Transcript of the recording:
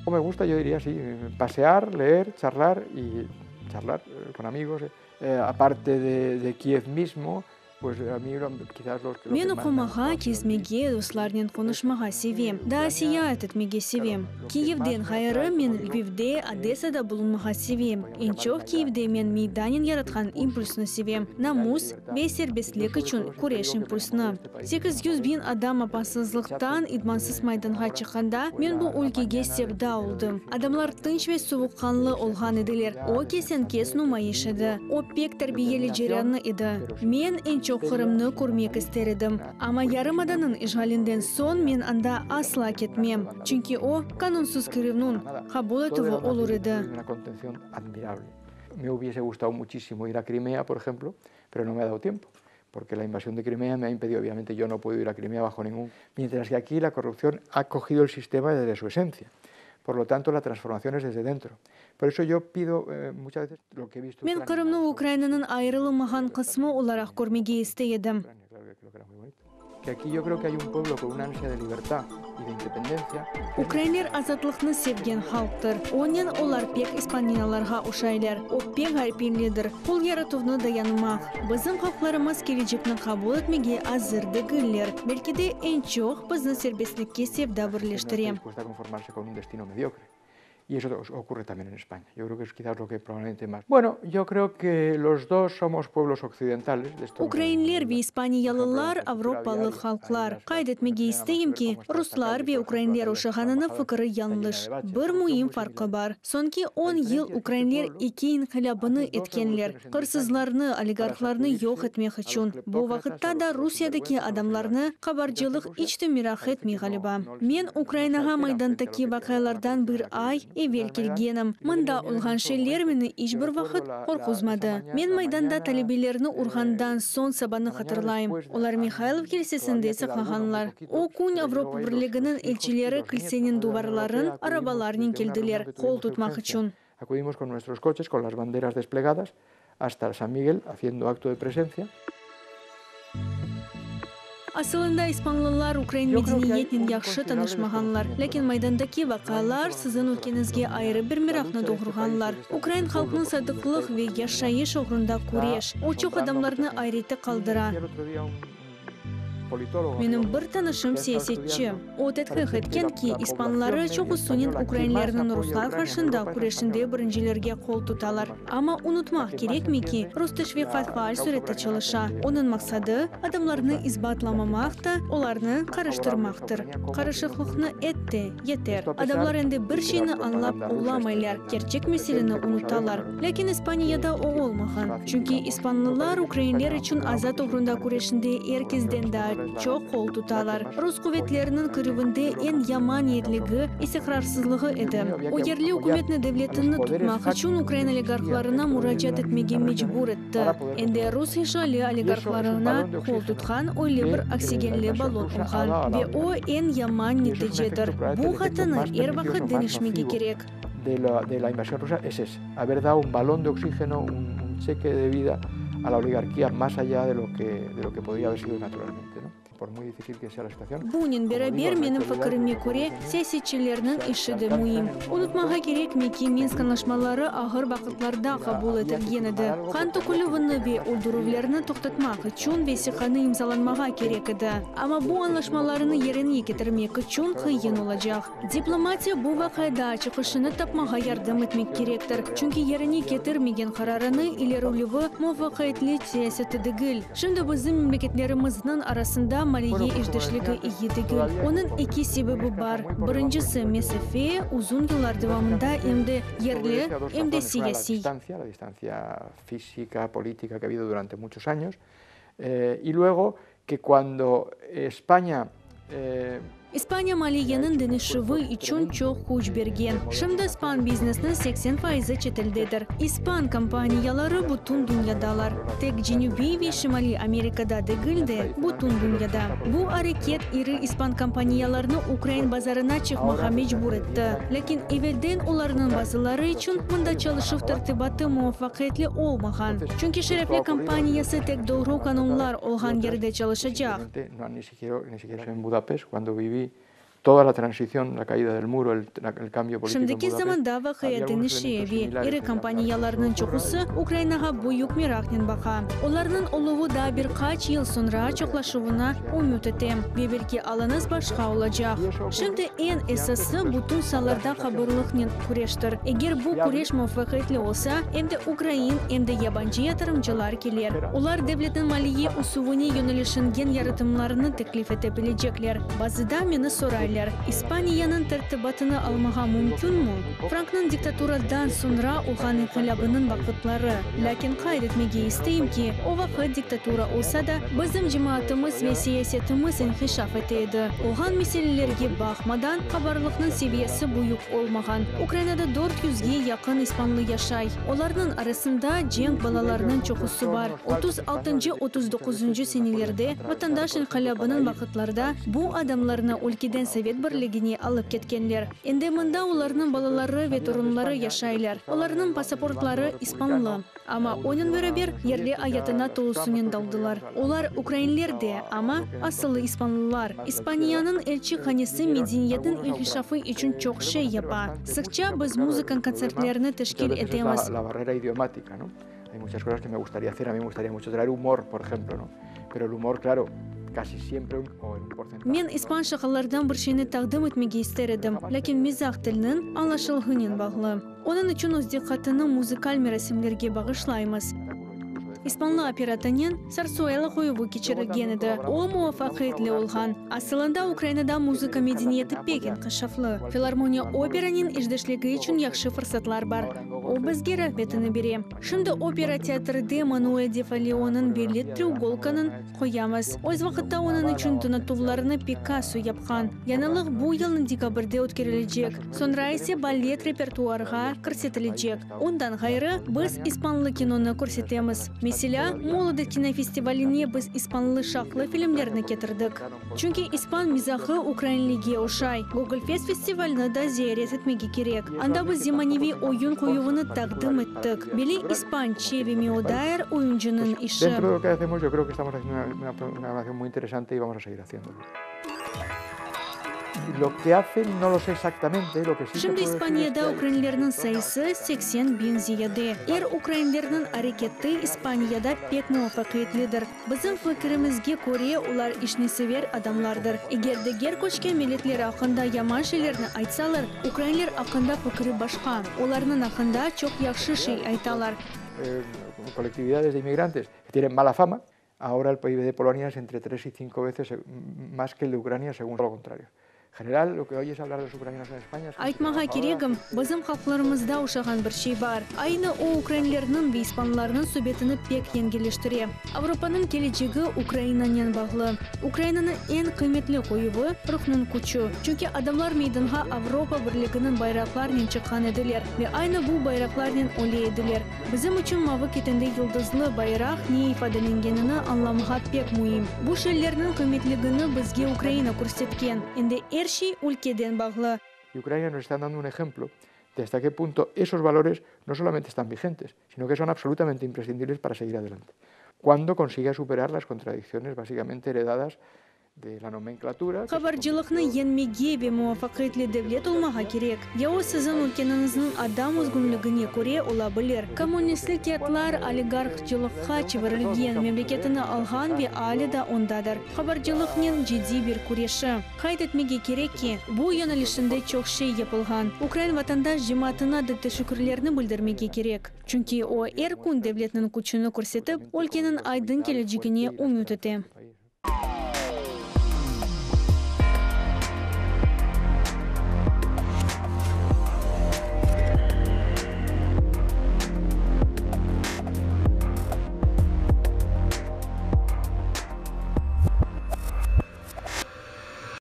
Me gusta, yo diría, sí, pasear, leer, charlar y charlar con amigos. Aparte de Kiev mismo, Men oqumağa, kezmege, dostlarnen qonuşmağa sevem. Daa seyaat etmege sevem. Kiyevden ğayrı, men Lvivde, Odesada bulunmağa sevem. Eñ çoq Kiyevde men Meydanen yaratqan impulsnı sevem, namus ve serbestlik içün küreş impulsnı. 800 biñ adam apansızlıqtan idmansız Maydanğa çıqqanda, men bu ülkege sevda oldım. Adamlar tınç ve suvuqqanlı olğan ediler, o kesen-kes numayış edi. O pek terbiyeli ceryanı edi. Men eñ çoq Qırımnı körmek ister edim. Amma yarımadanıñ işğalinden soñ men anda asla ketmem, çünki o, qanunsız kirüvniñ qabul etüvi olur edi. Porque la invasión de Crimea me ha impedido, obviamente yo no puedo ir a Crimea bajo ningún... Mientras que aquí la corrupción ha cogido el sistema desde su esencia. Por lo tanto, la transformación es desde dentro. Por eso yo pido eh, muchas veces lo que he visto... Men Qırımnı Ukrainanıñ ayırılmağan qısmı olaraq körmege istey edim. Que aquí yo creo que hay un pueblo con una ansia de libertad y de independencia. Ukrainler azatlıqnı sevgen halqtır. Onen olar pek ispaniyalarğa oşaylar. O pek ğaypinlidir. Qul yaratuvnı dayanmaq. Bizim halqlarımız kelecekni qabul etmege azır degiller. Belki de eñ çoq bizni serbestlikke sevda birleştire. Y eso ocurre también en España. Yo creo que es quizás lo que probablemente más. Bueno, yo creo que los dos somos pueblos occidentales. De esto Ukrainler ve ispaniyalılar avropalı halqlar. Qayd etmege isteyim ki, ruslar ve ukrainler oşağanını fikri yañlış. Bir müim farqı bar. Soñki on yıl ukrainler eki inqilâbını etkenler, qırsızlarnı, oligarhlarnı yoq etmek içün. Bu vaqıtta da Rusiyadaki adamlarnı qabarcılıq iç te meraq etmey ğaliba. Men Ukrainağa Maydantaki vaqialardan bir ay evel kelgenim. Mında olğan şeyler meni iç bir vaqıt qorquzmadı. Men Maydanda talebelerni urğandan soñ sabanı hatırlayım. Olar Mihaylov kilsesinde saqlağanlar. O kün Avropa Birliginiñ elçileri kilseniñ duvarların arabalarnen keldiler, qol tutmaq içün. Acudimos con nuestros coches, con las banderas desplegadas, hasta San Miguel, haciendo acto de presencia. Asılında ispanlılar ukrain medeniyetnen yahşı tanışmağanlar, lâkin Maydandaki vaqialar siziñ ülkeñizge ayrı bir meraqnı doğurğanlar. Ukrain halqnıñ sadıqlıq ve yaşayış oğrunda küreş, o çoq adamlarnı ayrette qaldıra. Menim bir tanışım siyasetçi. O tedqiq etken ki, ispanları çoqusınen ukrainlerniñ ruslar qarşında küreşinde birincilerge qol tutalar. Amma unutmaq kerekmey ki, rus teşviqat faal sürette çalışa. Onıñ maqsadı, adamlarnı isbatlamamaq da, olarnı qarıştırmaqtır. Qarışıqlıqnı et de, yeter. Adamlar endi bir şeyni añlap olamaylar, kerçek meseleni unutalar. Lâkin İspaniyada o olmağan. Çünki ispanlılar ukrainler içün azat oğrunda küreşinde er kesden daa çoq qol tutalar. Rus quvetleriniñ kirüvinde eñ yaman niyetligi istiqrarsızlığı edi. O yerli ükümetni devletini tutmaq içün ukrain oligarhlarına muracaat etmege mecbur etti. Endi rus işğali oligarhlarına qol tutqan öyle bir oksigenli ballon olğan. Ve o eñ yaman neticedir. Bu hatanı er vaqıt deñişmege kerek. De la, de la invasión rusa es ese, haber dado un balón de oxígeno, un, un cheque de vida a la oligarquía más allá de lo que, de lo que podría haber sido naturalmente, ¿no? Por muy difícil que sea la situación. Bunen beraber, menim fikirime köre, siyasetçilerniñ işi de müim. Unutmağa kerekmey ki, Minsk añlaşmaları ağır vaqıtlarda qabul etilgen edi. Qan tökülüvini ve öldürüvlerni toqtatmaq içün vesiqanı imzalanmağa kerek edi. Amma bu añlaşmalarnı yerine ketirmek içün qıyın olacaq. Diplomatiya bu vaqiada çıqışını tapmağa yardım etmek kerektir, çünki yerine ketirmegen qararını ilerilüvi muvafaqiyetli siyaseti degil. Şimdi bizim memleketlerimizniñ arasında maliye işdeşligi iyi degil. Onıñ eki sebebi bar, birincisi, mesafe, uzun yıllar devamında em de yerli, em de siyasiy. Física, política que ha habido durante muchos años, y luego que cuando España İspaniya maliyeniñ deñişüvi içün çoq küç bergen. Şimdi ispan biznesiniñ 80 faizi çeteldedir. İspan kompaniyaları bütün dünyadalar. Tek Cenübiy ve Şimaliy Amerikada degil de, bütün dünyada. Bu areket iri ispan kompaniyalarını ukrain bazarına çıqmağa mecbur etti. Lâkin evelden olarnıñ bazıları içün mında çalışuv tertibatı muvafaqiyetli olmağan. Çünki şerefli kompaniyası tek doğru qanunlar olğan yerde çalışacaq. En Budapest, cuando viví. Toda la transición, la caída del muro, el el cambio político en Şimdiki Budapest, zamanda vaqia había algunos deñişe elementos ve similares iri en la kompaniyalarnıñ çoqusı Ukrainağa büyük meraqnen baqa. Olarnıñ oluvı daa bir qaç yıl soñra çoqlaşuvına ümüt etem ve belki alıñız başqa olacaq. Şimdi eñ esası, bütün saalarda qabırlıqnen küreştir. Eger bu küreş muvafaqiyetli olsa, em de ukrain, em de yabancı yatırımcılar keler. Olar devletniñ maliye ösüvine yönelişingen yaratımlarını teklif ete bilecekler. Bazıda meni soraylar, İspaniyanıñ tertibatını almağa mümkünmi? Franknıñ diktaturadan soñra olğan inqilâbınıñ vaqıtları. Lâkin qayd etmege isteyim ki, o vaqıt diktatura olsa da, bizim cemaatımız ve siyasetimiz inkişaf ete edi. Olğan meselelerge baqmadan, qabarlıqnıñ seviyesi büyük olmağan. Ukrainada dört yüzge yaqın ispanlı yaşay. Olarnıñ arasında cenk balalarınıñ çoqusı bar. Otuz altıncı, otuz doquzıncı senelerde, vatandaş inqilâbınıñ vaqıtlarda, bu adamlarnı ülkeden Sovet Birligine alıp ketkenler. Endi mında olarnıñ balaları ve torunları yaşaylar. Olarnıñ pasaportları ispanlı. Amma onen beraber yerli ayatına tolusınen daldılar. Olar ukrainler de, amma asılı ispanlılar. İspaniyanıñ elçihanesi medeniyetniñ inkişafı içün çoq şey yapa. Sıqça biz muzıka kontsertlerini teşkil etemiz. Men ispan şaqalardan bir şeyni taqdim etmege ister edim, lâkin mizah tilniñ añlaşılğınen bağlı. Onıñ içün öz diqqatını muzıkal merasimlerge bağışlaymız. İspanlı operatınen sarsuela qoyuvı keçirilgen edi, o muvafaqiyetli olğan. Asılında Ukrainada muzıka medeniyeti pek inkişaflı. Filarmoniya operanen işdeşligi içün yahşı fırsatlar bar. O bizge rağbetini bere. Şimdi opera teatrde Manuel de Falleonıñ belli Treugolkanıñ qoyamız. Öz vaqıtta onıñ içün donatuvlarnı Pikasso yapqan. Yañılıq bu yılnıñ dekabrde ötkerilecek, soñra ise balet repertuarğa kirsetilecek. Ondan ğayrı, biz ispanlı kinonı körsetemiz. Meselâ, Molodost kinofestivaline biz ispanlı şaqlı filmlerni ketirdik. Çünki ispan mizahı ukrainlige oşay. Gogolfest festivalini da ziyaret etmege kerek. Anda biz zemaneviy oyun qoyuvını taqdim ettik. Belli ispan Çevi Meodayr oyuncınıñ işi. Şimdi İspaniyada ukrainlerniñ sayısı 80 biñ ziyade. Er ukrainlerniñ areketi İspaniyada pek muvafaqiyetlidir. Bizim fikirimizge köre, olar işnisever adamlardır. Eger diger köçken milletler aqqında yaman şeylerni aytsalar, ukrainler aqqında fikri başqa. Olarnıñ aqqında çoq yahşı şey aytalar. Colectividades de inmigrantes que tienen mala fama, ahora el PIB de Polonia es entre tres y cinco veces más que el de Ucrania, según lo contrario. General, lo que oyes hablar de los ucranianos en España es Aytmağa keregim, bizim halqlarımızda oşağan bir şey bar. Aynı o ukrainlerniñ ve ispanlarnıñ subetini pek yengilleştire. Avropanıñ kelecegi Ukrainanen bağlı. Ukrainanıñ eñ qıymetli qoyuvı, ruhnıñ küçü. Çünki adamlar meydanğa Avropa Birliginiñ bayraqlarnen çıqqan ediler ve aynı bu bayraqlarnen öle ediler. Bizim içün mavı ketende yıldızlı bayraq ne ifadelengenini añlamağa pek müim. Bu şeylerniñ qıymetligini bizge Ukraina körsetken. Endi er şey ülkeden bağlı. Y Ucrania nos está dando un ejemplo de hasta qué punto esos valores no solamente están vigentes, sino que son absolutamente imprescindibles para seguir adelante, cuando consiga superar las contradicciones básicamente heredadas de la nomenclatura. Qabarcılıqnı yeñmege ve muvafaqiyetli devlet olmağa kerek. Ya o siziñ ülkeniñizniñ adam özgünligine köre ola bilir. Kommunistlik yatlar oligarhcılıqqa çevirilgen, memleketini alğan ve alâ da ondadır. Qabarcılıqnen ciddiy bir küreşi. Qayd etmege kerek ki, bu yönelişinde çoq şey yapılğan. Ukrain vatandaş cemaatına da teşekkürlerni bildirmege kerek. Çünki o er kün devletniñ küçüni körsetip, ülkeniñ aydın kelecegine ümüt ete.